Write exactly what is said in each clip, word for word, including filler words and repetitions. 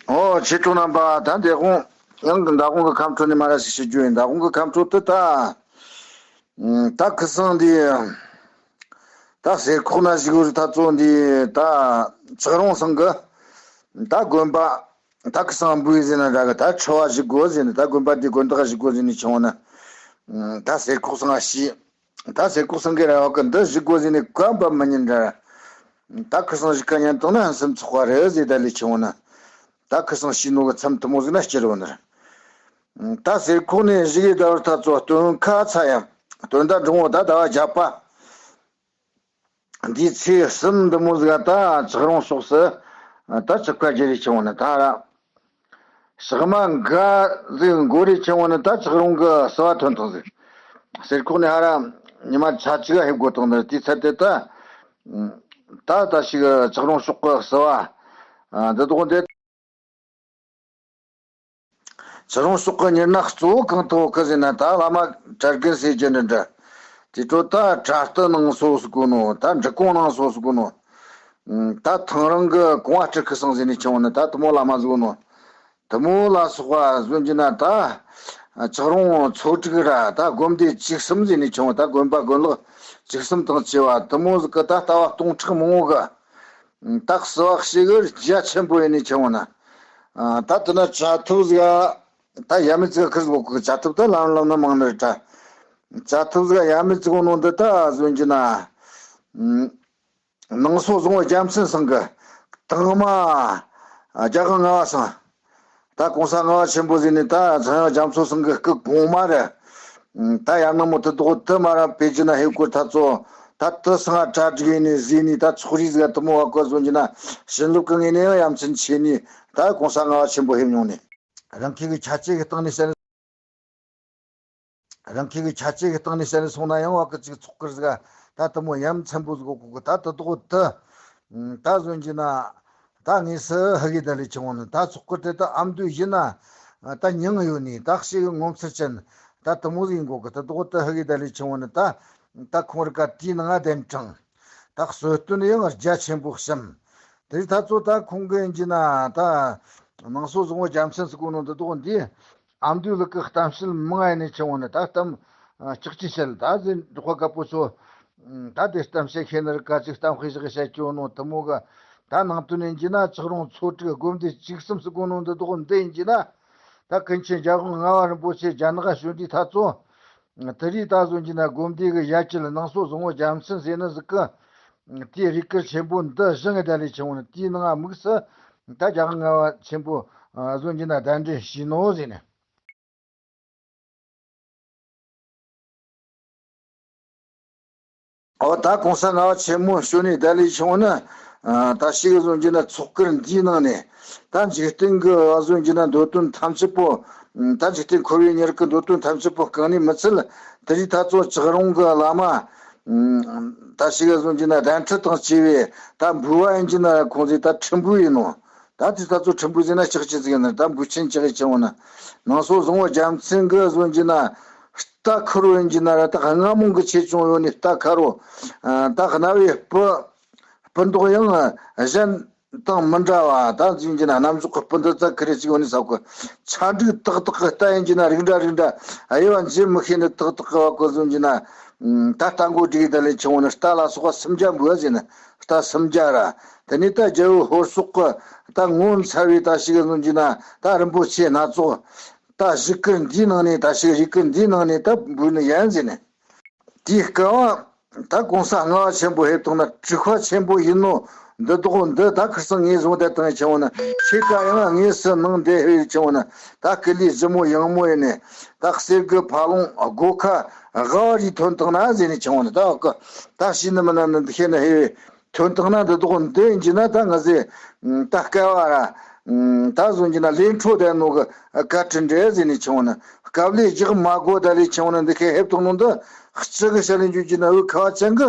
ཨོ་ཆེ་ཆུང་རྣམ་པ། ད་འདས་གོང་ཡང་གི་མདང་དགོང་གི་ཁམས་ཕྲུག་ནས་མ་ར་ཞིག་ཞུ་རྒྱུ་ཡིན། མདང་དགོང་གི་ཁམས་ཕྲུག་དེ་ད་ད་ཁུ་སང་འདི་ད་གསེར་ཁོག་ན་བཞུགས་ཡོད་ད་ཚོ་འདི་ད་ཆག་རོང་སང་གི་ད་དགོན་པ་ད་ཁུ་སང་འབུའི་ཟེར་ན་འདྲ་གི་ད་ཁྲི་བ་བཞུགས་དགོས་ཟེར་ནས། ད་དགོན་པ་འདི་དགོན་བདག་བཞུགས་དགོས་ཟེར་ནས་ཆུང་བ་ན། ད་གསེར་ཁོག་སང་ང་ཤི། ད་གསེར་ཁོག་སང་གི་ར་བ་གི་འདི་བཞུགས་དགོས་ཟེར་ནས་གོམ་པ་མི་ཉན་འདྲ། ད་ཁུ་སང་བཞུགས་ཁ་ཉན་བཏང་ན་སེམས་ཚོགས་པ་རེད་ཟེར། ད་ལས་ཆུང་བ་ན་ད་ཁུ་སང་ཤི་ནོ་གི་མཚམས་དུ་མོ་ཟིག་ན་སྐྱེ་རུ་ནར། ད་གསེར་ཁོག་ནས་བཞུགས་ཡི་ད་བར་ད་ཚོ་སྟོན་ཁ་ཚ་ཡང་སྟོན་ཟླ་འབྲིང་བོ་ད་ཟླ་བ་བརྒྱད་པ་འདིའི་ཚེས་གསུམ་འདི་མོ་ཟིག་ད་ཆག་རོང་ཕྱོགས་སུ་ད་ཆག་ཁ་རྒྱུ་རེ་ཆུང་བ་ན་ད་ར། ཞག་མ་འགའ་ཟིག་འགོར་རེ་ཆུང་བ་ན་ད་ཆག་རོང་གི་བསུ་བ་ཐོན་ཐང་ཟིག་གསེར་ཁོག་ནས་ཧ་ར་ཉི་མ་ཆ་གཅིག་ག་ཧེབ་དགོས་དང་ནི་དེའི་ཚད་དེ་ད་ད་ད་ཞིག་ཆག་རོང་ཕྱོགས་གི་བསུ་བ་འདི་དགོང་དེ། ཆག་རོང་ཕྱོགས་གི་ཉི་ན་གཙོ་བོ་གང་དུ་གི་ཟེར་ན་ད་བླ་མ་གྲྭ་རྒན་ཟེར་རྒྱུ་འདྲ་འདྲ། དེ་འཕྲོ་ད་གྲྭ་སྟོད་ནང་སོ་སུ་གོ་ནོ། ད་འབྲི་གུང་ནང་སོ་སུ་གོ་ནོ། ད་ཐང་རང་གི་གོང་བ་སྤྲུལ་སྐུ་སང་ཟེར་ནས་ཆུང་བ་ན་ད་དུ་མོ་བླ་མ་ཟིག་གོ་ནོ། དུ་མོ་ལ་སོགས་པ་བཟོ་རྒྱུ་ན་ད་ཆག་རོང་ཚོ་དྲུག་ར་ད་དགོན་སྡེ་བཅུ་གསུམ་ཟེར་ནས་ཆུང་བ། ད་དགོན་པ་དགོན་ལག་བཅུ་གསུམ་དང་བཅས་པ་དུ་མོ་ཟིག་གི་ད་ལྟ་བ་སྟོང་ཕྲག་མང་བོ་གི་ད་བསུ་བ་ཞིག་གི་རྒྱ་ཆེན་པོ་ཡིན་ནས་ཆུང་བ་ན། ད་དུ་ན་བྱ་ཐབས་ཟིག་ད་ཡ་མི་ཙི་ག་ཁིར་ཟིག་གི་བྱ་ཐབས་ད་ལམ་ལམ་ན་མང་ནི་རེད་ད། བྱ་ཐབས་ཟིག་ཡ་མི་ཙི་གོ་ནོ་འདི་ད་བཟོ་རྒྱུ་ན། ནང་སོ་བཟང་བོ་རྒྱལ་མཚན་སང་གི་དང་མ་རྒྱ་གར་ལྔ་བ་སང་། ད་གོང་ས་ལྔ་བ་ཆེན་པོ་ཟེར་ནས་ད་ཚངས་དབྱངས་རྒྱ་མཚོ་སང་གི་སྐུ་གོང་མ་རེད། ད་ཡར་ནང་མོ་དུ་དོག་དུ་མ་ར་པེ་ཅི་ན་ཧེ་གོ་ད་ཚོ་ད་དུ་སང་གྲ་སྒྲིག་ནས་ཟིན་ནས་ད་ཚོགས་རིས་ཟིག་དུ་མོ་བ་གོ་བཟོ་རྒྱུ་ན་བྱིན་རླབས་གི་ངོས་ནས་ཡང་ཡ་མཚན་ཆེ་ནས་ད་གོང་ས་ལྔ་བ་ཆེན་པོ་ཧེ་མྱོང་ནས། རང་ཁྱེད་ཀྱི་ཆ་ཆེ་གི་སྟེང་ནས་བཤད། རང་ཁྱེད་ཀྱི་ཆ་ཆེ་གི་སྟེང་ནས་བཤད་ནས་སོང་ན་ཡང་བ་ཀི་ཅིག་ཚོགས་ཀར་ཟིག་ད་དུ་མོ་ཡ་མཚན་པོ་ཟིག་གོ་གི་ད་དུ་དོག་དུ། ད་བཟོ་རྒྱུ་ན་ད་ངེས་སུ་ཧ་གི་ད་ལས་ཆུང་བ་ནི་ད་ཚོགས་ཀར་དེ་ད་ཨ་མདོའི་གཞི་ན་ད་མྱིང་ཡོད་ནི་ད་ཤེས་གི་ངོ་མཚར་ཅན་ད་དུ་མོ་ཟིག་གོ་གི་ད་དོག་དུ་ཧ་གི་ད་ལས་ཆུང་བ་ནི་ད་ད་ཁོང་རི་ཀ་དེའི་ནང་གདན་དྲངས། ད་གསོལ་སྟོན་ཡང་རྒྱ་ཆེན་པོ་བཤམས། དེ་ད་ཚོ་ད་ཁོང་གི་ཡིན་གྱི་ན་ད་ནང་སོ་བཟང་བོ་རྒྱལ་མཚན་ཟེར་གོ་ནོ་འདི་དོག་འདི་ཨ་མདོའི་ལུག་གི་གཏམ་བཤད་མང་ཡ་ནས་ཆེ་བོ་ནི་ད་གཏམ་ལྕགས་ཀྱི་བཤད་ད་ཟེར་འབྲོག་པ་དཀར་པོ་ཚོ་ད་དེ་གཏམ་བཤད་ཤེས་ནི་རི་ཀ་ཅིག་གཏམ་དཔེ་ཞིག་བཤད་ཀྱི་ཡོད་ནོ་དུ་མོ་གི་ད་ནང་དོན་ཡིན་གྱི་ན་ཆག་རོང་ཚོ་དྲུག་དགོན་སྡེ་བཅུ་གསུམ་ཟེར་གོ་ནོ་འདི་དོག་འདི་ཡིན་གྱི་ན་ད་ཀུན་མཁྱེན་རྒྱལ་དབང་ལྔ་བ་རིན་པོ་ཆེ་རྒྱ་ནག་གཞོན་དུས་ད་ཚོ། དེ་རིགས་ད་བཟོ་རྒྱུ་ན་དགོན་སྡེ་གི་ཡ་གྱལ་ནང་སོ་བཟང་བོ་རྒྱལ་མཚན་ཟེར་ནི་ཟིག་གི། དེའི་རིགས་བཀུར་ཆེན་པོ་འདི་བཞེངས་ད་ལས་ཆེ་བོ་ནི་དེའི་ནང་དམིགས་སུ་ད་རྒྱ་གར་ལྔ་བ་ཆེན་པོ་བཟོ་རྒྱུ་ན་གདན་འདྲེན་བྱས་ནོ་ཟེར་ནས། ཨོ་ད་གོང་ས་ལྔ་བ་ཆེན་མོ་བྱོན་ནས་ད་ལས་བྱུང་ན། ད་ཞིག་བཟོ་རྒྱུ་ན་ཚོགས་སྐར་འདིའི་ནང་ནས་ད་འཇིག་རྟེན་གྱི་བཟོ་རྒྱུ་ན་འདོད་དོན་ཐམས་ཅད་པོ། ད་འཇིག་རྟེན་འཁོར་བའི་མྱི་རིགས་ཀྱི་འདོད་དོན་ཐམས་ཅད་པོ་བསྐང་ནས་མི་ཚད་དེ་རིགས་ད་ཚོ་ཇག་རོང་གི་བླ་མ། ད་ཞིག་བཟོ་རྒྱུ་ན་གདན་ཁྲི་དང་བཅས་པའི་ད་འབུལ་བ་ཡིན་རྒྱུ་ན་ཁོང་ཚོས་ད་ཁྲི་འབུལ་ཡིན་ནོ། ད་དེ་ད་ཚོ་ཁྲི་འབུལ་ཟེར་ན་ལྕགས་ཀྱི་ཟིག་ཡིན་ན་ད་འབུལ་ཆེན་ལྕགས་ཀྱི་ཆེ་བོ་ན། ནང་སོ་བཟང་བོ་རྒྱལ་མཚན་གྱི་བཟོ་རྒྱུ་ན། རྟ་ཁ་རོ་ཡིན་གྱི་ན་ར་ད་རྔ་མོང་གི་ཆེ་ཆུང་ཡོད་ནི་རྟ་ཁ་རོ། ད་རྣ་བའི་སྤུ། སྤུ་མདོག་ཡང་གཞན་དང་མི་འདྲ་བ་ད་འཛིན་གྱི་ན་རྣམ་འཇོག་གི་སྤུ་འདི་ཙག་ཁི་རེ་ཅིག་ཡོད་ནི་ས་ཁོ། ཆ་འགྲིག་ཏག་ཏག་གི་རྟ་ཡིན་གྱི་ན་རིགས་འདྲ་རིགས་འདྲ་དབྱེ་བ་འབྱེད་མི་ཤེས་ནི་ཏག་ཏག་གི་བ་ཁོ་བཟོ་རྒྱུ་ན། ད་རྟ་མགོ་སྒྲིག་ད་ལས་ཆུང་བོ་ནི་རྟ་ལ་སོགས་པ་སུམ་བརྒྱ་འབུལ་བ་ཟེར་ནི་རྟ་སུམ་བརྒྱ་ར། དེ་ནས་ད་རྒྱལ་བོའི་ཧོར་སོག་གི་ད་ངོ་མཚར་བའི་ད་ཞིག་བཟོ་རྒྱུ་ན་ད་རིན་པོ་ཆེ་སྣ་ཚོགས། ད་གཞིས་ཀ་འདིའི་ནང་ནས་ད་ཞིག་གཞིས་ཀ་འདིའི་ནང་ནས་ད་འབུལ་ནི་ཡན་ཟེར་ནས། དེའི་སྐབས་ད་གོང་ས་ལྔ་བ་ཆེན་པོ་ཕེབས་ཐོག་ན་གྲུབ་པ་ཆེན་པོ་ཡིན་ནོ། འདི་དོག་འདི་ད་ཁིར་སང་ངས་བཟུང་བསྡད་བཏང་ཆེ་བོ་ན་ཁྱེད་ཀ་ཡང་ངས་སུ་ནང་འདི་ཕེབས་ཆེ་བོ་ན་ད་སྐུ་ལུས་ལྗིད་མོ་ཡང་མོ་ཡིན་ནས་ད་གསེར་གི་ཕ་ལོང་སྒོ་ཁ་དབའ་རིས་ཐོན་བཏང་ན་ཟེར་ནས་ཆེ་བོ་ན་ད་ད་ཤི་ནི་མིན་ན་ནི་འདི་ཤེས་ན་ཧེ་བས། ཐོན་ཐང་ན་འདི་དོག་འདི་ཡིན་གྱི་ན་ད་ང་ཟེ། ད་སྐལ་བ་ར། ད་བཟུང་གྱི་ན་ལས་འཕྲོ་ལྡན་ནོ་གི་བཀའ་དྲིན་འདྲ་ཟེར་ནས་ཆེ་བོ་ན། སྐབས་ལས་རྒྱག་མ་དགོས་ད་ལས་ཆེ་བོ་ན་འདི་ཁའི་ཧེབ་ཐོག་ནོ་འདི། སྤྱི་གི་ཞལ་ལས་འཇུག་གྱི་ན་འུ་ཁ་བ་ཅན་གི།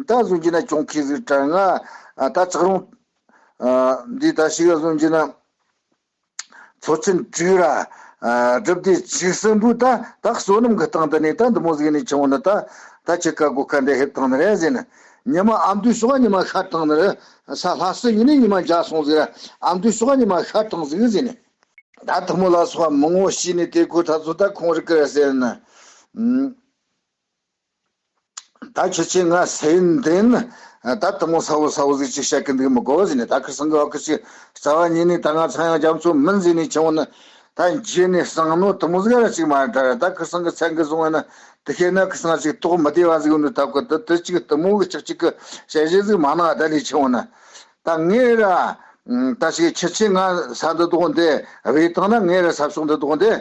ད་བཟུང་གྱི་ན་གྱོང་ཁེ་ཟིག་དྲ་ང་། ད་ཅག་རུང་། འདི་ད་ཞིག་བཟུང་གྱི་ན། ཚོ་ཆེན་དྲུག་ར། སྒྲུབ་སྡེ་བཅུ་གསུམ་པོ་ད་ད་བསོད་ནམས་ཀྱི་སྟེང་དུ་ནས་ད་འདི་མོ་ཟིག་ནས་བྱུང་ནི་ད་ད་ཁྱེད་ཀ་སྒོ་ཁ་འདི་ཧེབ་ཐང་ནི་རེད་ཟེར་ནི། ཉི་མ་ཨ་མདོའི་ཕྱོགས་ཉི་མ་ཤར་བཏང་ནི་རེད། ས་ལྷ་སའི་ཡིན་ནི་ཉི་མ་འཇག་སོང་ཟིག་ར། ཨ་མདོའི་ཕྱོགས་ཉི་མ་ཤར་བཏང་ཟིག་ཟེར་ནས། ད་དེ་མོ་ལ་སོགས་མི་ངོ་ཤེས་ནས་དེ་ཁོ་ཐག་ཚོ་ད་ཁོང་རིག་གི་ར་ཟེར་ན། ཨུམ། ད་ཁྱེད་ཆོས་ང་སེ་ཡིན་འདི་ནི་ད་དེ་མོ་ས་བོ་ས་བོ་ཟིག་ཅིག་བཤད་གི་འདུག་མི་དགོས་ཟེར་ནས། ད་ཁིར་སང་གི་བ་ཁི་ཅིག་རྩ་བ་ཉིད་ནས་ད་ང་ཚང་ཡང་རྒྱ་མཚོ་མིན་ཟེར་ནས་ཁྱེར་འོང་ནི། ད་འཇུས་ནས་གསང་ནོ་དེ་མོ་ཟིག་ར་ཅིག་མ་རེད། ད་ད་ཁིར་སང་གི་མཚན་གི་བཟུང་བ་ན་དེ་ཤེས་ན་ཁིར་སང་ཅིག་དོགས་མི་བདེ་བ་ཟིག་ཡོང་ནི། ད་གོ་དེ་དེ་ཅིག་དེ་མོ་གི་ཅིག་ཅིག་གི་བཤད་གཞི་ཟིག་མ་གནང་ད་ལས་ཁྱེར་འོང་ན། ད་ངས་ར། ད་ཞིག་ཁྱེད་ཆོས་ང་ས་འདི་དོག་འདི་བས་བཏང་ན། ངས་ར་ས་ཕྱོགས་འདི་དོག་འདི་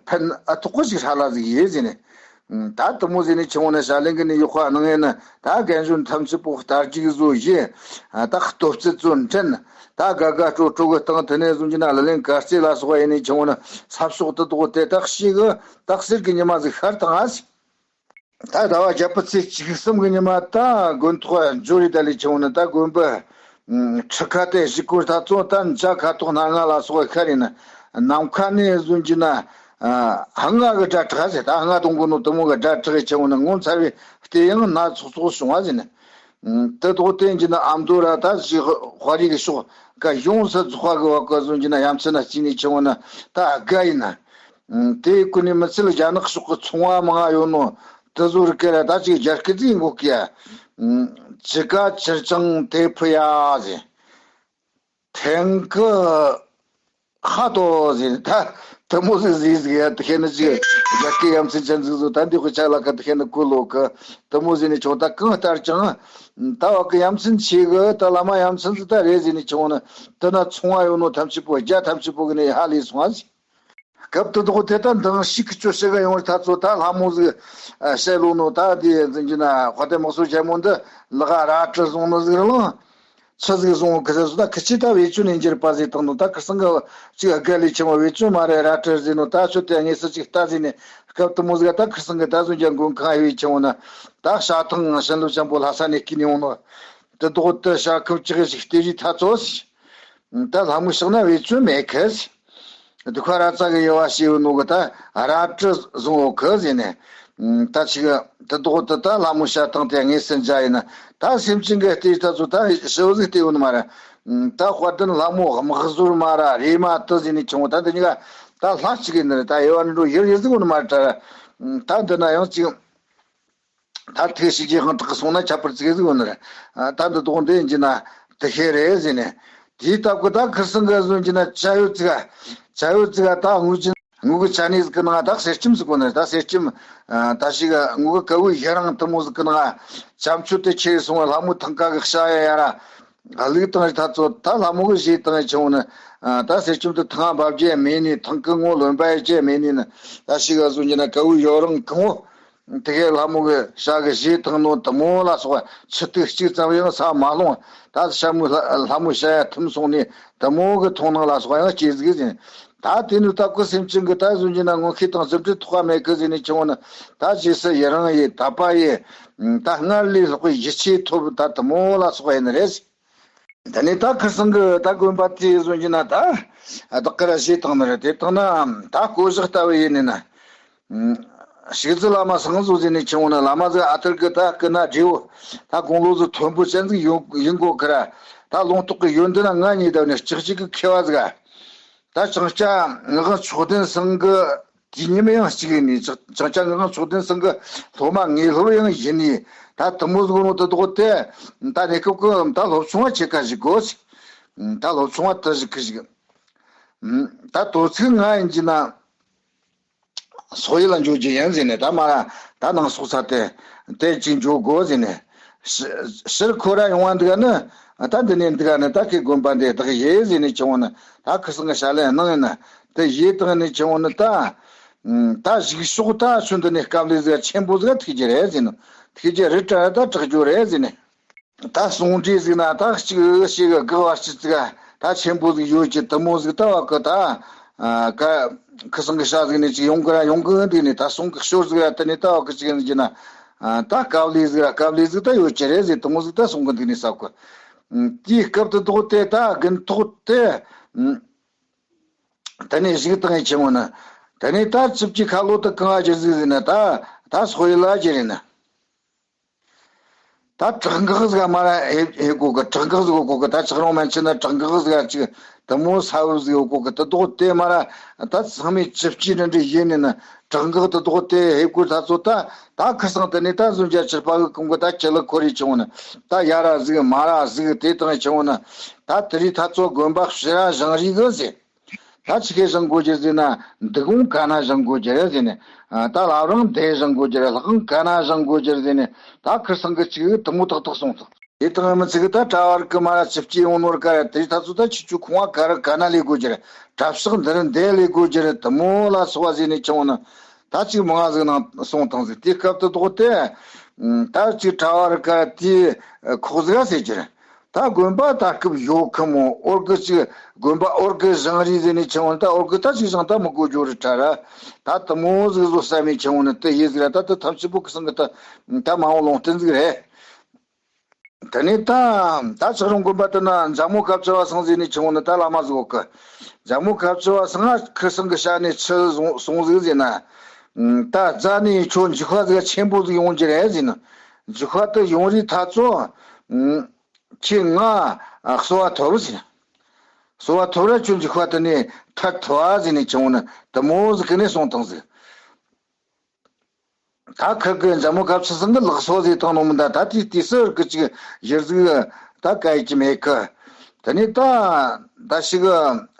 ཕན་ཨ་ཐོག་གི་ཞིག་ཧྲ་ལ་ཟིག་ཡིན་ཟེར་ནས། ད་དེ་མོ་ཟེར་ནས་ཁྱེར་འོང་ན་ཞྭ་ལན་གི་ནས་ཡོག་པ་གནང་ངས་ནི། ད་རྒན་གཞོན་ཐམས་ཅད་པོ་ལྟ་རྒྱུག་བཟོ་ཡིན། ད་སྟོབས་རྩལ་བཟོ་འཕྲིན། ད་དགའ་དགའ་སྤྲོ་སྤྲོ་གི་སྟེང་དེ་ནས་བཟུང་གི་ན་ལ་ལན་གར་རྩེ་ལ་སོགས་པ་ཡིན་ནས་ཁྱེར་འོང་ན། ས་ཕྱོགས་འདི་དོག་དེ་ད་ཞིག་གི་ད་གསེར་གི་ཉི་མ་ཟིག་ཤར་བཏང་ཨ་ཟིག་ད་ཟླ་བ་བརྒྱད་པའི་ཚེས་བཅུ་གསུམ་གི་ཉི་མ་ད་དགོན་ཐོག་འབྱོར་རེ་ད་ལས་ཁྱེར་འོང་ན། ད་དགོན་པ་ཁྲི་ཁ་དེ་བཞི་སྐོར་ད་ཚོ་ད་འཇའ་ཁ་དོག་སྣ་ལྔ་ལ་སོགས་ཤར་ཡིན་ན། ནམ་མཁའ་ནས་བཟུང་གི་ན་ལྔ་གི་སྒྲ་གྲགས་ཟེར། ད་ལྔ་དང་པོ་ནོ་དེ་མོ་གི་སྒྲ་གྲགས་ཁྱེར་འོང་ན། ངོ་མཚར་བའི་ལྟས་ཡང་སྣ་ཚོགས་ཚོགས་བྱུང་བ་ཟེར་ནས། དེ་དོག་དེ་གི་ན་ཨ་མདོ་ར་ད་ཞིག་དཔའ་རིས་གི་ཕྱོགས་ཀ་ཡོངས་སུ་རྫོགས་པ་གི་བ་ཀ་བཟུང་གི་ན་ཡ་མཚན་ན་སྐྱེས་ནས་ཁྱེར་འོང་ན་ད་དགའ་ཡིན་ན། དེ་ཀུན་ནས་མི་ཚད་རྒྱ་ནག་ཕྱོགས་ཀྱི་ཚོང་བ་མང་ང་ཡོད་ནོ་དེ་ཚོ་རིག་གི་ར། ད་ཅིག་རྒྱ་སྐད་ཟིག་འགོག་གི་ཡ། ཅི་ཀ་ཅིར་ཅང་དེ་ཕུ་ཡ་ཟེར། ཐེང་ཀི་ཧ་ཏོ་ཟེར། ད་དེ་མོ་ཟིག་ཟིག་ཟིག་ཡ། དེ་ཤེས་ནི་ཅིག་རྒྱ་སྐད་ཡ་མཚན་ཅན་ཟིག་བཟོ། ད་འདི་ཁོ་ཆ་ལ་ཀ་དེ་ཤེས་ནི་གོ་ལོ་གི། དེ་མོ་ཟིག་ནི་ཆུང་། ད་གང་ལྟར་ཀྱང་ད་བ་གི་ཡ་མཚན་ཆེ་གི། ད་བླ་མ་ཡ་མཚན་ཟིག་ད་རེད་ཟེར་ནི་ཆུང་ནི། དེ་ན་ཚོང་བ་ཡོད་ནོ་ཐམས་ཅད་པོ་རྒྱ་ཐམས་ཅད་པོ་གི་ནས་ཧ་ལས་སོང་ཨ་ཟིག་སྐབས་དེ་དོག་དེ་ད་འདང་ཞིག་གི་སྤྱོད་བྱེད་ག་ཡོང་བར་ཐ་ཚོ་ད་ལྷ་མོ་ཟིག་བཤད་ལོ་ནོ། ད་དེ་འཛིན་གྱི་ན་དཔའ་རྟེན་དམག་ཟོར་རྒྱལ་མོ་འདི་ལག་ར་ཏྲི་བཟུང་ནོ་ཟིག་ར་ལང་། ཆི་ཟིག་བཟུང་གི་ཟེར་སོ། ད་ཁི་ཆི་ད་བེད་སྤྱོད་ནས་འགྱུར་པ་ཟིག་བཏང་ནོ། ད་ཁི་སང་གི་ཅིག་དགའ་ལས་ཆེ་མོ་བེད་སྤྱོད་མ་རེད། ར་ཏྲི་ཟིག་ནོ། ད་ཆོ་དེ་དངོས་སུ་ཅིག་ལྟ་ཟིག་ནས་སྐབས་དེ་མོ་ཟིག་ད་ཁི་སང་གི་ད་བཟུང་རྒྱ་མགོན་ཁང་ཧེ་བེད་ཆེ་མོ་ན། ད་ཤ་ཐང་བྱིན་རླབས་ཆེན་པོ་ལྷ་ས་ནས་སྐྱེས་ནས་ཡོང་ནོ། དེ་དོག་དེ་ཤ་ཁུབ་ཅིག་ཞིག་ལྟེ་བཞི་ཐ་ཚོ་ཟིག་ད་ལྷ་མོ་ཕྱག་ན་བེད་སྤྱོད་མེད་ཁི། དུ་ཁ་ར་ཙ་གི་ཡོ་བ་ཞེས་ནོ་གི་ད་ར་ཏྲི་བཟུང་འོ་ཁི་ཟེར་ནས། ད་ཅིག་དེ་དོག་དེ་ད་ལྷ་མོ་ཤ་ཐང་དེ་དངོས་སུ་འཇའ་ཡིན་ན། ད་སེམས་ཅན་གི་ལྟས་ད་ཚོ་ད་ཞི་བ་ཟིག་ལྟས་ཡོད་ནི་མ་རེད། ད་དཔལ་ལྡན་ལྷ་མོ་དམག་ཟོར་མ་ར་རེ་མ་ཏི་ཟེར་ནས་ཆུང་བོ། ད་འདི་གཉིས་ཀ་ད་ལྷ་གཅིག་ཡིན་ནི་རེད། ད་དབྱེ་བ་འདྲ་ཡིར་ཡིར་ཟིག་ཡོད་ནི་མ་རེད། ད་ད་འདི་ན་ཡང་ཅིག་ད་ཐུགས་ཤིག་རྗེས་ཁང་དྲག་སོང་ན་ཁྱད་པར་ཙིག་ཟིག་ཡོད་ནི་རེད། ད་འདི་དོག་འདི་ཡིན་གྱི་ན་དེ་ཤེས་རེད་ཟེར་ནས། དེའི་སྟབས་ཀྱི་ད་ཁིར་སང་གི་བཟུང་གྱི་ན་བྱ་ཡོད་ཙིག་བྱ་ཡོད་ཙིག་ད་དངུལ་གྱི་དངུལ་གི་ཆ་ནས་ཟིག་གི་ནང་ད་གསེར་སྐྱེམས་ཟིག་གོ་ནི་རེད། ད་གསེར་སྐྱེམས་ད་ཞིག་དངུལ་གི་ཀ་བུའི་ཡི་རང་དེ་མོ་ཟིག་གི་ནང་བྱམས་ཆོས་དེ་ཁྱེར་སོང་བ། ལྷ་མོ་ཐང་ཀ་གི་ཤ་ཡ་ཡ་ར་བླུགས་བཏང་རེད། ད་ཚོ་ད་ལྷ་མོ་གི་བཞེས་བཏང་ཡ་ཆུང་བོ་ནི། ད་གསེར་སྐྱེམས་དེ་ཐང་འབབ་རྒྱུ་མེད་ནི། ཐང་གི་ངོ་ལོན་པ་ཡ་རྒྱུ་མེད་ནི་ནི། ད་ཞིག་ག་བཟུང་གྱི་ན་ཀ་བུ་ཡོ་རང་གང་བོ། དེ་གའི་ལྷ་མོ་གི་ཤ་གི་བཞེས་བཏང་ནོ་དེ་མོ་ལ་སོགས་པ་ཆུ་ཐིགས་གཅིག་ཙམ་ཡང་ས་མ་ལྷུང་། ད་ཤ་མོ་ལྷ་ལྷ་མོ་ཤ་ཡ་ཐིམ་སོང་ནི་དེ་མོ་གི་མཐོང་སྣང་ལ་སོགས་པ་ཡང་སྐྱེ་ཟིག་ཟིན། ད་དེ་ནི་སྟབས་ཀྱི་སེམས་ཅན་གི་ད་བཟུང་གྱི་ན་ངོ་ཤེས་དང་རྩིབ་འབྲི་ཐོགས་པ་མེད་གི་ཟེར་ནས་ཆུང་བོ་ནི། ད་རྗེས་སུ་ཡི་རང་ཡི་དད་པ་ཡི། ད་སྔར་ལས་ལྷག་པའི་ཡིད་ཆེས་ཐོབ། ད་དེ་མོ་ལ་སོགས་པ་ཡིན་ནི་རེད། ད་ནི་ད་ཁིར་སང་གི་ད་དགོན་པ་དེ་བཟུང་གྱི་ན་ད་བདག་གིར་བཞེས་བཏང་ནི་རེད། དེ་བཏང་ན་ད་བསྐོ་བཞག་ལྟ་བུ་ཡིན་ནི་ན། ཨུམ། ཤིག་རྫི་བླ་མ་སངས་རྫོགས་ཟེར་ནས་ཆུང་བོ་ནི་བླ་མ་ཟིག་ཨ་ཐུར་གི་ད་སྐུ་ན་བགྲེས་བོ། ད་དགུང་ལོ་ཟིག་མཐོན་པོ་ཅན་ཟིག་ཡོད་ཡིན་གོ་ཁི་ར། ད་ལུང་རྟོགས་གི་ཡོན་ཏན་ང་གཉིས་ད་ནི་ལྕགས་ཀྱི་གི་མཁས་པ་ཟིག་ད་བྱང་སྐྱ་ངག་དབང་མཆོག་ལྡན་ཚང་གི་དུས་མཉམ་ཡང་གཅིག་ཡིན་ནི། བྱང་སྐྱ་ངག་དབང་མཆོག་ལྡན་ཚང་གི་སློབ་མ་ངེས་སློབ་ཡང་ཡིན་ནི། ད་དེ་མོ་ཟིག་ནོ་དེ་དོག་དེ་ད་གནས་སྐབས་ཀྱི་ད་སློབ་ཆུང་བ་ཆེ་ཁ་ཞིག་གོ་ཟིག་ད་སློབ་ཆུང་བ་དེ་ཞིག་གི་ཞིག་ད་དོ་ཚིགས་ང་ཡིན་གྱི་ན། སོག་ཡུལ་ལ་འགྱོ་རྒྱུ་ཡིན་ཟེར་ནས། ད་མ་ར་ད་ནང་སོག་ས་དེ་དེ་ཅིག་འགྱོ་དགོ་ཟེར་ནས། ཕྱི་ཕྱིར་ཁོ་ར་ཡོང་བ་འདུག་ནི། ད་འདི་ནས་འདུག་ནི་ད་ཁོས་དགོན་པ་འདི་བདག་ཡེ་ཟེར་ནས་ཆུང་བོ་ནི། ད་ཁིར་སང་གི་ཞལ་ལས་གནང་ཡིན་ན་དེ་ཡེ་བཏང་ནས་ཆུང་བོ་ནི། ད་ད་གཞུག་ཕྱོགས་ད་ཆུ་འདི་ནས་སྐབས་ལས་ཟིག་ཆེན་པོ་ཟིག་ཐུག་རྒྱུ་རེད་ཟེར་ནི། ཐུག་རྒྱུ་རེད་དྲ་ད་དྲག་རྒྱུ་རེད་ཟེར་ནས། ད་གསུང་འདྲི་ཟིག་ན་ད་གཅིག་ཞིག་གི་དགག་པ་ཅི་ཟིག་ད་ཆེན་པོ་ཟིག་ཡོད་ཀྱི་དེ་མོ་ཟིག་ད་བ་གི་ད། ཨ། ཀ་ཁི་སང་གི་ཤ་ཟིག་ནས་ཅིག་ཡོང་གི་ར་ཡོང་གི་འདུག་ནས། ད་གསུང་གི་ཤོར་ཟིག་ར་དེ་ནས་ད་བ་གི་ཅིག་ཡིན་གྱི་ན། ཨ། ད་དཀའ་ལས་ཟིག་ར་དཀའ་ལས་ཟིག་ད་ཡོད་ཀྱི་རེད་ཟེར་དེ་མོ་ཟིག་ད་གསུང་གི་འདུག་ནས་ས་གོ། དེའི་སྐབས་དུ་ཐོག་དེ་ད་དགུན་ཐོག་དེ། དེ་ནས་གཞུག་བཏང་ཡི་ཆེན་མོ་ན། དེ་ནས་ད་རྩིབས་ཀྱི་ཁ་ལོ་དུ་གང་ཨ་ཅིར་ཟིག་ཟིན་ན་ད་ད་སོ་ཡི་ལ་ཅི་རེད་ན། ད་དྲག་འགག་ཟིག་མ་ར་ཧེ་ཧེ་གོ་གི། དྲག་འགག་ཟིག་གོ་གི། ད་ཆག་རོང་མན་ཆད་ན་དྲག་འགག་ཟིག་ཅིག་དེ་མོ་ས་བབ་ཟིག་ཡོད་གོ་གི། དེ་དོག་དེ་མ་ར་ད་ཚང་མས་ཅི་སྐྱིད་འདྲ་འདྲ་ཡིན་ནི་ན། དྲག་འགག་དེ་དོག་དེ་ཧེ་གོ་ད་ཚོ་ད་ད་ཁ་སང་དེ་ནས་ད་བཟོ་འཇའ་ཆར་པ་གི་གོང་གི་ད་ཅི་ལ་ཁོ་རེ་ཆུང་ནི། ད་ཡ་ར་ཟིག་མ་ར་ཟིག་དེ་དང་ཆུང་ནི། ད་དེ་རིགས་ད་ཚོ་དགོན་པ་ཕྱི་ར་བཞེངས་རིག་གི་ཟེར། ད་ཆི་གེ་བཞེངས་དགོས་རྒྱུ་ཟེར་ན། འདུ་ཁང་ག་ན་བཞེངས་དགོས་རྒྱུ་རེད་ཟེར་ནས། ད་བླ་བྲང་དེ་བཞེངས་དགོས་རྒྱུ་རེད། ལྷ་ཁང་ག་ན་བཞེངས་དགོས་རྒྱུ་རེད་ཟེར་ནས། ད་ཁིར་སང་གི་ཅིག་དུ་མོ་ཏག་ཏག་སོང་ཐལ། དེ་དང་མི་ཚིག་ད་གྲྭ་བར་གི་མ་ར་ཆིབས་ཀྱི་ཡོང་ནོར་ག་རེད། དེ་ད་ཚོ་ད་ཆི་ཆུ་ཁོང་བ་ག་ར་ག་ན་ལས་དགོས་རྒྱུ་རེད། གྲྭ་ཕྱག་འདི་རུ་འདས་ལས་དགོས་རྒྱུ་རེད། དུ་མོ་ལ་སོགས་པ་ཟེར་ནས་ཆི་འོང་ན། ད་ཅིག་མང་ང་ཟིག་ནང་སོང་ཐང་ཟིག། དེ་སྐབས་དུ་དོག་དེ་ད་ཅིག་གྲྭ་བར་ག་དེ་ཁོག་ཟིག་ཟེར་རྒྱུ་རེད། ད་དགོན་པ་ད་སྐབས་ཡོད་ཁི་མོ། འོར་གི་ཅིག་དགོན་པ་འོར་གི་བཞེངས་རིག་ཟེར་ནས་ཆི་འོང་ད། འོར་གི་ད་ཅིག་བཞེངས་ད་མི་དགོས་རྒྱུ་རེད་ཁྲ་ར། ད་དུ་མོ་ཟིག་བཟོ་བསམ་མེད་ཆི་འོང་ནི་དེ་ཡིན་ཟིག་ར། ད་དུ་ཐམས་ཅད་པོ་ཁི་སང་གི་ད་ད་མ་འོང་ལུང་བསྟན་ཟིག་རེད། དེ་ནས་ད་ད་ཆག་རོང་དགོན་པ་དེ་ན་འཇམ་མོ་སྐབས་ཆུ་བ་སང་ཟེར་ནས་ཆི་འོང་ནི་ད་བླ་མ་ཟིག་ཡོད་གི། འཇམ་མོ་སྐབས་ཆུ་བ་སང་ང་ཁི་སང་གི་ཤ་ནས་ཆི་སོང་སོང་ཟིག་ཟེར་ན། ད་རྫ་ནས་ཁྱོད་འཇིགས་པ་ཟིག་ཆེན་པོ་ཟིག་ཡོང་རྒྱུ་རེད་ཟེར་ན། འཇིགས་པ་དེ་ཡོང་རིག་ད་ཚོ། ཁྱེད་ང་གསོལ་བ་ཐོབ་ཟེར། གསོལ་བ་ཐོབ་ར་ཁྱོད་འཇིགས་པ་དེ་ནས་ཐར་ཐུབ་བ་ཟེར་ནས་ཆི་འོང་ནི་དུ་མོ་ཟིག་གི་ནས་སོང་ཐང་ཟིག། ད་ཁིར་གི་འཇམ་མོ་སྐབས་ཆུ་སང་གི་ལག་སོ་ཟིག་བཏང་ནོ་མི་འདའ། ད་དེ་དུས་སུ་གི་ཅིག་གཞིར་ཟིག་ད་ག་ཡི་ཅི་མེད་གི། དེ་ནས་ད་ད་ཞིག་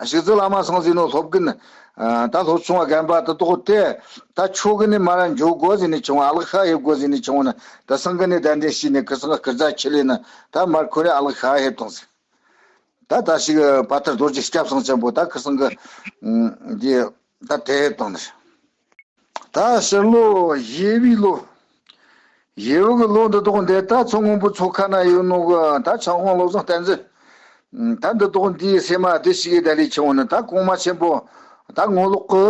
ཞིག་ཟིག་བླ་མ་སང་ཟིག་ནོ་སློབ་གིན། ད་སློབ་ཆུང་བ་རྒན་པ་དུ་དོག་དེ་ད་ཆོ་གི་ནས་མ་ར་འཇོག་དགོས་ཟེར་ནས་ཆི་འོང་ཨ་ལག་ཤ་ཡེ་དགོས་ཟེར་ནས་ཆི་འོང་ན། ད་སང་གི་ནས་གདན་འདྲེན་བྱས་ནས་ཁི་སང་སྐུ་རྫ་ཁྱི་ལས་ན་ད་མར་ཁོ་རེ་ཨ་ལག་ཤ་ཡེ་བཏང་ཟིག། ད་ད་ཞིག་པ་ཐར་རྡོ་རྗེ་སྐྱབས་སང་ཆེན་པོ་ད་ཁི་སང་གི་འདི་ད་དེ་ཡེ་བཏང་ནས། ད་ཕྱི་ལོ་བཞི་བའི་ལོ། བཞི་བའི་གི་ལོ་འདི་དོག་འདི་ད་མཚོ་སྔོན་པོ་མཚོ་ཁ་ན་ཡོད་ནོ་གི་ད་ཆང་ཧོང་བློ་བཟང་བསྟན་འཛིན། ད་འདི་དོག་འདིའི་སེམས་མ་བདེ་ཞིག་གི་ད་ལས་ཆི་འོང་ནི་ད་གོང་མ་ཆེན་པོ་ད་ངོ་ལོག་གི་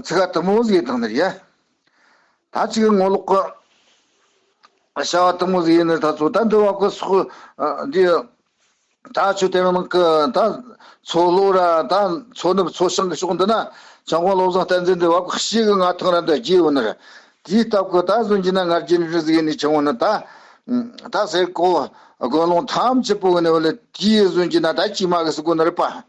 ཚིག་ག་དུ་མོ་ཟིག་ཡེ་བཏང་ནི་ཡ། ད་ཅིག་ངོ་ལོག་གི་བྱ་བ་དུ་མོ་ཟིག་ཡིན་ནི་ད་ཚོ་ད་འདི་བ་གི་སོག་འདི། ད་ཆུ་དེ་རིང་ནང་གི་ད་མཚོ་ལྷོ་ར་ད་མཚོ་ནུབ་མཚོ་བྱང་གི་ཕྱོགས་འདི་ན་ཆང་ཧོང་བློ་བཟང་བསྟན་འཛིན་འདི་བ་གི་ཤི་གི་ང་ཐང་ར་འདི་རྒྱས་ཡོད་ནི་རེད། དེའི་སྟབས་གི་ད་གཟོད་ཀྱི་ན་ང་རྒྱལ་རི་ཟིག་ཡིན་ནི་ཆང་ཧོང་ནི་ད་ད་ཟེར་གོ་དགོན་ལུང་ཐམས་ཅད་པོ་གི་ནི་བ་ལས་དེའི་གཟོད་ཀྱི་ན་ད་ཅི་མ་གི་སི་གོ་ནི་རེད་པ།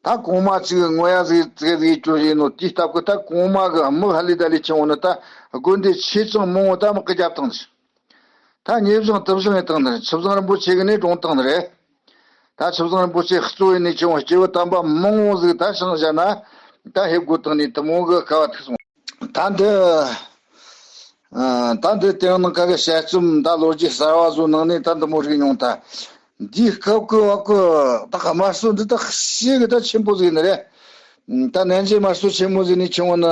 ད་གོང་མ་ཅིག་ངོ་ཡ་ཟིག་ཟིག་ཟིག་ཅོ་ཡིན་ནོ་དེའི་སྟབས་གི་ད་གོང་མ་གི་མི་ཧ་ལི་ད་ལི་ཆང་ཧོང་ནི་ད་དགོན་སྡེ་ཆེ་ཆུང་མང་བོ་ད་མི་གི་རྒྱབ་བཏང་ཟིག། ད་ཉེ་བཟང་དུ་བཟང་ཡིན་བཏང་ནི་རེད། ཆུ་བཟང་རིན་པོ་ཆེ་གི་ནས་གྲོངས་བཏང་ནི་རེད། ད་ཆུ་བཟང་རིན་པོ་ཆེ་གཙོ་བོ་ནས་ཆུང་བ་སྐྱེ་བོ་དམ་པ་མང་བོ་ཟིག་ད་ཤང་བཞག་ན་ད་ཧེབ་དགོས་བཏང་ནས་དུ་མོ་གི་དཀའ་བ་ཐུག་སོང་། ད་འདི་ད་འདི་དེ་རིང་ནང་ཁ་གི་དཔྱད་རྩོམ་ད་ལོ་རྒྱུས་གསར་བ་བཟོ་ནང་ནས་ད་འདི་མོ་རིག་མྱོང་། ད་འདིའི་སྐབས་ཀྱི་བ་ཀི་ད་དམར་གསོད་འདི་ད་ཤེས་གི་ད་ཆེན་པོ་ཟིག་ནི་རེད། ད་ནན་ཅི་དམར་གསོད་ཆེན་མོ་ཟིག་ནས་ཆུང་བ་ན་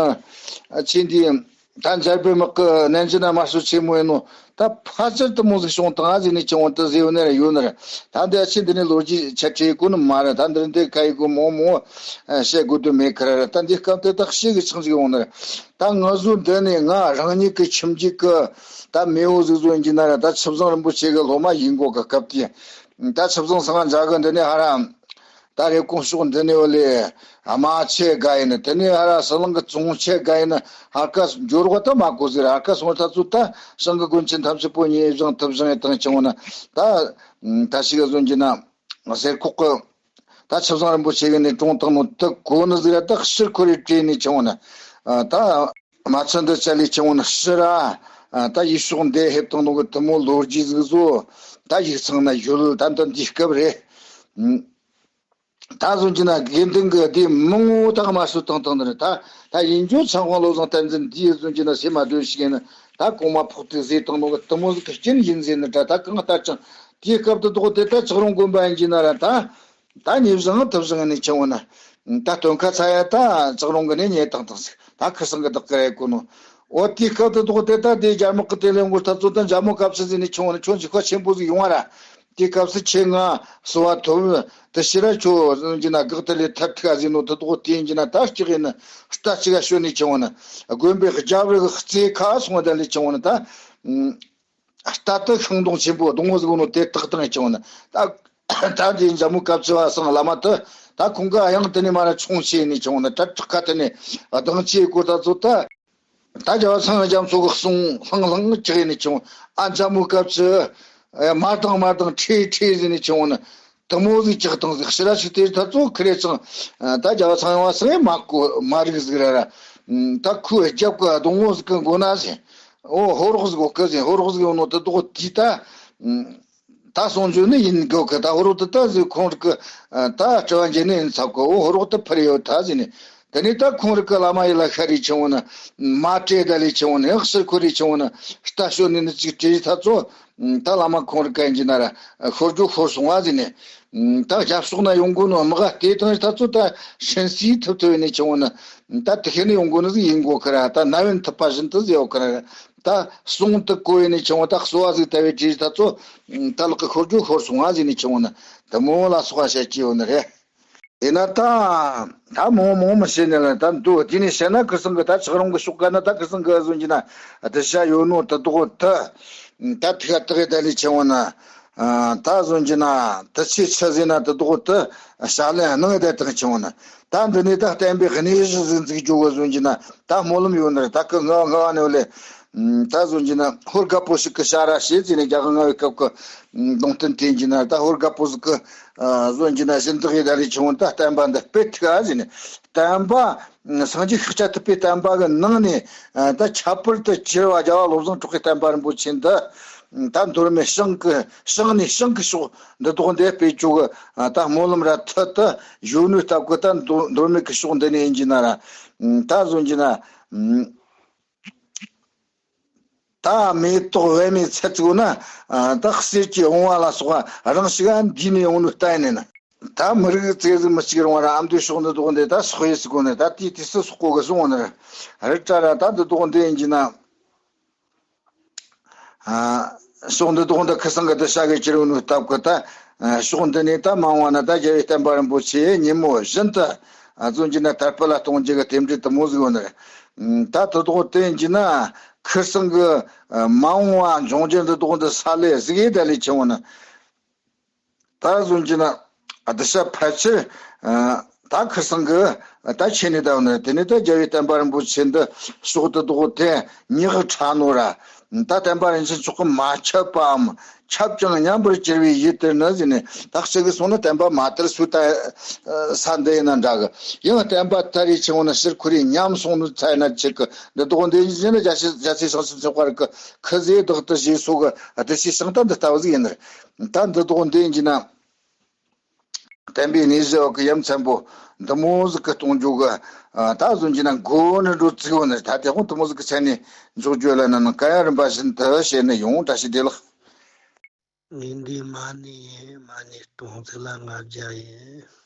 ཆེ་འདི། ད་འཇར་པན་དམག་གི་ནན་ཅི་ན་དམར་གསོད་ཆེན་མོ་ཡིན་ནོ། ད་ཕལ་ཆེར་དུ་མོ་ཟིག་བྱུང་དང་ཨ་ཟིག་ནས་ཆུང་བ་དུ་ཟེར་ཡོད་ནི་ར་ཡོད་ནི་ར། ད་འདི་ཨ་ཆེ་འདི་ནས་ལོ་རྒྱུས་ཆ་ཁྲེ་གོ་ནི་མ་ར། ད་འདི་འདི་ཀ་ཡི་གོ་མོ་མོ་བཤད་དགོས་དོན་མེད་ཁ་ར་ར། ད་འདི་སྐབས་དེ་ད་ཤེས་གི་ཆང་ཟིག་ཡོང་ནི་ར། ད་ང་ཚོ་འདི་ནས་ང་རང་ཉིད་ཀྱི་ཁྱིམ་རྒྱུད་ཀྱི་ད་མེས་པོ་ཟིག་བཟོ་ཡིན་གྱི་ན་ར། ད་ཆུ་བཟང་རིན་པོ་ཆེ་གི་སློབ་མ་ཡིན་གོ་གི་སྐབས་དེ། ད་ཆུ་བཟང་སང་འཇག་གི་འདི་ནས་ཧ་ར། ད་རེབ་གོང་ཕྱོགས་འདི་ནས་བ་ལས་རྨ་ཆུ་དགའ་ཡིན་ནི། དེ་ནས་ཧ་ར་ཟི་ལིང་གི་ཙོང་ཆུ་དགའ་ཡིན་ནི། ཧར་ཁ་འབྱོར་བ་ད་མ་གོ་ཟེར། ཧར་ཁ་སོང་ད་ཚོ་ད་ཞང་གི་དགོན་ཆེན་ཐམས་ཅད་པོ་ཉེ་བཟང་ཐུབ་བཟང་ཡི་དང་ཆུང་ན་ད་ད་ཞིག་ག་བཟོ་གྱི་ན་ཟེར་ཁོག་གི་ད་ཆུ་བཟང་རིན་པོ་ཆེ་གི་ནས་གྲོངས་བཏང་ནོ་ད་གོ་ནི་ཟིག་ར། ད་ཕྱིར་ཁོ་རེ་བྲོས་ནས་ཆུང་ན་ད་མ་ཚད་འདི་ཅ་ལས་ཆུང་ན་ཕྱིར་ར་ད་ཡུལ་ཕྱོགས་འདི་ཧེབ་བཏང་ནོ་གི་དུ་མོ་ལོ་རྒྱུས་ཟིག་བཟོ། ད་ཡིག་ཚང་ན་ཡོད། ད་འདི་འདི་སྐབས་རེད། ད་གཟོད་ཀྱི་ན་དགེ་འདུན་གྱི་སྡེ་མང་བོ་དག་དམར་གསོད་བཏང་བཏང་ནི་རེད། ད་ད་ཡིན་རྒྱུ་ཆང་ཧོང་བློ་བཟང་བསྟན་འཛིན་འདིའི་གཟོད་ཀྱི་ན་སེམས་མ་དོན་ཞིག་ཡིན་ན་ད་གོང་མ་ཕོག་ཏུ་ཟས་བཏང་ནོ་གི་དུ་མོ་ཟིག་གི་རྐྱེན་ཡིན་ཟེར་ནི་འདྲ། ད་གང་ལྟར་ཀྱང་དེའི་སྐབས་དུ་དོག་དེ་ད་ཆག་རོང་དགོན་པ་ཡིན་གྱི་ན་ར། ད་ད་ཉེ་བཟང་ཐུབ་བཟང་ནས་ཆུང་བ་ན་ད་སྟོན་ཁ་ཚ་ཡ་ད་ཆག་རོང་གི་ནས་ཉེ་བཏང་བཏང་ཟིག། ད་ཁུ་སང་གི་བདག་གི་རེད་གོ་ནོ། འོ་དེའི་སྐབས་དུ་དོག་དེ་ད་དེ་རྒྱ་དམག་གི་དེ་ལས་འགོ་ཐབས་ཚོ་ད་འཇམ་མོ་སྐབས་སུ་ཟིན་ནས་ཆུང་བ་ན་ཁྱོད་འཇིགས་པ་ཆེན་པོ་ཟིག་ཡོང་བ་ར། དེའི་སྐབས་སུ་ཁྱེད་ང་གསོལ་བ་ཐོབ། དེ་ཕྱིར་ར་ཁྱོད་གཟོད་ཀྱི་ན་བགེགས་དེ་ལས་ཐར་ཐུག་ཟིན་ནོ་དུ་དོག་དེ་ཡིན་གྱི་ན་ད་སྐྱེ་གི་ན་རྟ་གཅིག་ག་ཤོད་ནས་ཆུང་བ་ན་དགོན་པའི་རྒྱབ་རི་གི་རྩེ་ཁ་སོང་བ་ད་ལས་ཆུང་བ་ན་ད་རྟ་དུ་ཤིང་སྡོང་ཆེན་པོ་སྡོང་བོ་ཟིག་ནོ་དེ་དག་དང་ཆུང་བ་ན་ད་ད་འདི་འཇམ་མོ་སྐབས་སུ་བ་སང་བླ་མ་དུ་ད་ཁོང་གི་གཡང་དེ་ནས་མ་ར་ཆུང་ཆེ་ནས་ཆུང་བ་ན་ད་བྲག་ཁ་དེ་ནས་སྡང་ཆེ་སྐོར་ད་ཚོ་ད། ད་རྒྱལ་བ་ཚངས་དབྱངས་རྒྱ་མཚོ་གི་གསུང་ལྷང་ལྷང་ཅིག་ཡིན་ནི་ཆུང་ཨ་འཇམ་མོའི་སྐབས་སུ། མར་དང་མར་དང་ཁྲེ་ཁྲེ་ཟེར་ནི་ཆུང་ནི། དུ་མོ་ཟིག་ཅག་དང་ཟིག་ཕྱི་ར་ཞིག་དེ་ད་ཚོ་ཁི་རེ་ཚང་། ད་རྒྱལ་བ་ཚངས་དབྱངས་བ་སང་ཡང་མ་གོ་མ་རིག་ཟིག་ར་ར། ད་ཁོའི་རྒྱབ་ཀྱི་སྡོང་བོ་ཟིག་གི་མགོ་ན་ཟིག་ཨོ་ཧོ་རོག་ཟིག་ཡོད་གི་ཟིག་ཧོ་རོག་ཟིག་ཡོད་ནོ་དུ་དོག་དེ་ད། ད་གསུང་རྒྱུ་ནི་ཡིན་དགོས་གི་ད་ཧོ་རོག་ཏུ་ད་ཟིག་ཁོང་རིག་གི་ད་སྤྲུལ་བ་འཇལ་ནི་ཡིན་ཚབ་གི་ཨོ་ཧོ་རོག་ཏུ་ཕར་ཡོད་ད་ཟིག་ནི། དེ་ནས་ད་ཁོང་རིག་གི་བླ་མ་ཡི་ལ་ཤ་རི་ཆུང་བོ་ནི། མ་སྤྲེལ་ད་ལི་ཆུང་བོ་ནི་ཨག་ཤིར་ཁོ་རི་ཆུང་བོ་ནི། རྟ་ཤོད་ནི་ནི་ཅིག་བྲིས་ད་ཚོ། ད་བླ་མ་ཁོང་རིག་ག་ཡིན་གྱི་ན་ར། ཤོར་རྒྱུ་ཤོར་སོང་བ་ཟིག་ནི། ད་རྒྱབ་ཕྱོགས་ན་ཡོང་གོ་ནོ་དམག་དེ་དང་ད་ཚོ་ད་ཤིན་སི་ཐུབ་ཐུབ་ནི་ཆུང་བོ་ནི། ད་དེ་ཤེས་ནི་ཡོང་གོ་ནི་ཟིག་ཡིན་གོ་ཁི་ར་ད་ན་བན་ཐུབ་པ་བཞིན་དུ་ཟིག་ཡོད་ཁི་ར། ད་གསུང་དུ་གོ་ཡི་ནི་ཆུང་བོ་ད་གསོ་བ་ཟིག་ལྟ་བུའི་བྲིས་ད་ཚོ། ད་ལག་གི་ཤོར་རྒྱུ་ཤོར་སོང་བ་ཟིག་ནི་ཆུང་བོ་ནི། དུ་མོ་ལ་སོགས་པ་བཤད་ཀྱི་ཡོད་ནི་རེད། དེས་ན་ད། ད་མང་མང་མི་བཤད་ནི་ལ་ད་འདུག་དེ་ནས་བཤད་ན་ཁིར་སང་གི་ད་ཆག་རུང་གི་ཤོག་ག་ན་ད་ཁིར་སང་གི་བཟོ་གྱི་ན་དུ་བྱ་ཡོད་ནོ་དུ་དོག་དུ། ད་ཐིག་དག་གི་ད་ལི་ཆེ་བོ་ན། ད་བཟོ་གྱི་ན་དུ་ཆེ་ཆི་ཟེར་ན་དུ་དོག་དུ་བྱ་ལན་སྣང་ད་དག་ཆེ་བོ་ན། ད་འདི་ནས་ད་བསྟན་པའི་གནས་གཞི་ཟིག་འཛུགས་རྒྱུ་གི་བཟོ་གྱི་ན་ད་སྨོན་ལམ་ཡོད་ནི་རེད། ད་ཁི་ང་ང་བ་ནས་ལས། ད་བཟོ་གྱི་ན་ཧོར་རྒད་པོ་ཞིག་གི་བྱ་ར་བྱེད་ཟེར་ནས་རྒྱ་གར་ང་བའི་སྐབས་ཀྱི་གདོང་བསྟན་དེ་གྱི་ན་ད་ཧོར་རྒད་པོ་ཟིག་གི་བཟོ་གྱི་ན་གཞི་འདི་གི་ད་རེ་ཆུང་ད་བསྟན་པ་འདི་སྤེལ་ཐུབ་ཨ་ཟེར་ནས། བསྟན་པ་སངས་རྒྱས་ཤཱཀྱ་ཐུབ་པའི་བསྟན་པ་གི་ནང་ནས་ད་ཁྱད་པར་དུ་གྱུར་བ་རྒྱལ་བ་བློ་བཟང་གྲགས་པའི་བསྟན་པ་རིན་པོ་ཆེ་འདི་ད་མདོ་སྨད་བྱང་གི་བྱང་ནས་བྱང་གི་ཕྱོགས་འདི་དོག་འདི་སྤེལ་བཅུག་གི་ད་སྨོན་ལམ་ར་ཐུ་ད་གཞོན་ནུའི་སྟབས་ཀྱི་ད་མདོ་མདོ་སྨད་གི་ཕྱོགས་འདི་ནས་ཡིན་གྱི་ན་ར་ད་བཟོ་གྱི་ན། ད་མེ་ཏོག་བལ་མའི་ཚལ་ཚུགས་ན། ད་གསེར་གྱི་བུང་བ་ལ་སོགས་པ་རང་ཞིག་འདུས་ནས་ཡོང་ནོ་ལྟ་ཡིན་ན། ད་མི་རིགས་རྩེ་གཟུགས་མི་གཅིག་རུང་བ་ར་ཨ་མདོའི་ཕྱོགས་འདི་དོག་འདི་ད་སོག་ཡེ་སི་གོ་ནི་ད་དེའི་དུས་སུ་སོག་གོ་གི་སོང་ནི་རེད་ཀྲ་ར། ད་འདི་དོག་འདི་ཡིན་གྱི་ན། ཕྱོགས་འདི་དོག་འདི་ཁི་སང་གི་འདི་བྱ་གི་ཅི་རུང་ནོ་སྟབས་གི་ད། ཕྱོགས་འདི་ནས་ད་མ་འོངས་བ་ན་ད་རྒྱལ་བའི་བསྟན་པ་རིན་པོ་ཆེ་ཉིན་མོ་བཞིན་དུ་བརྩོན་གྱི་ན་དར་སྤེལ་ལ་གཏོང་རྒྱུ་གི་རྟེན་འབྲེལ་དུ་མོ་ཟིག་ཡོད་ནི་རེད། ད་དུ་དོག་དེ་ཡིན་གྱི་ན་ཁིར་སང་གི་མ་འོངས་བ་འབྱུང་འགྱུར་འདི་དོག་འདི་ས་ལེ་ཟིག་ཡེ་ད་ལས་ཆེ་བོ་ནི། ད་བཟོ་གྱི་ན་བདེ་ཤ་ཕལ་ཆེར་ད་ཁིར་སང་གི་ད་ཆེ་ནི་ད་ཡོད་ནི་རེད། དེ་ནས་ད་རྒྱལ་བའི་བསྟན་པ་རིན་པོ་ཆེ་འདི་ཕྱོགས་དུ་དོག་དེ་ཉག་ཕྲ་ནོ་ར། ད་བསྟན་པ་རིན་ཆེན་མཆོག་གིས་མ་ཁྱབ་པའམ་ཁྱབ་ཀྱང་ཉམས་པར་གྱུར་པའི་ཡུལ་དེར་ནི་ཟེར་ནས་ད་གཅིག་གིས་སོང་ན་བསྟན་པ་མ་དར་སུ་ད་ས་འདི་ཡིན་ན་འདྲ་གི། ཡང་བསྟན་པ་དར་རེ་ཆེ་བོ་ན་ཕྱིར་ཁོ་རེ་ཉམས་སོང་ནི་ཚ་ཡིན་ན་ཆེ་གི། འདི་དོག་འདི་ཡིན་ན་རྒྱ་ཆེ་རྒྱ་ཆེ་ཞང་ཞུང་ཚོགས་པ་རིག་གི་ཁི་ཟེ་བདག་ཏུ་བཞེས་སོ་གི་བདེ་ཆེ་ཞང་ད་འདི་ལྟ་བུ་ཟིག་ཡིན་ནི། ད་འདི་དོག་འདི་ཡིན་གྱི་ན། བསྟན་པའི་གནས་གཞི་འོག་གི་ཡ་མཚན་པོ་འདི་མོ་ཟིག་གི་གཏོང་རྒྱུ་གི། ད་བཟོ་གྱི་ན་མགོ་ནི་འགྲོ་ཚིག་བོ་ནི་ད་དེ་ཧོང་དུ་མོ་ཟིག་གི་མཚན་ནས་འཇོག་རྒྱུ་ལ་ན་ནང་ག་ཡ་རིམ་པ་བཞིན་དུ་བཤད་ནི་ཡོང་བཀྲ་ཤིས་བདེ་ལེགས། ངས་འདི་མ་ཎི་ཡིན། མ་ཎི་སྟོང་ཚིག་ལ་ལྔ་བརྒྱ་ཡིན།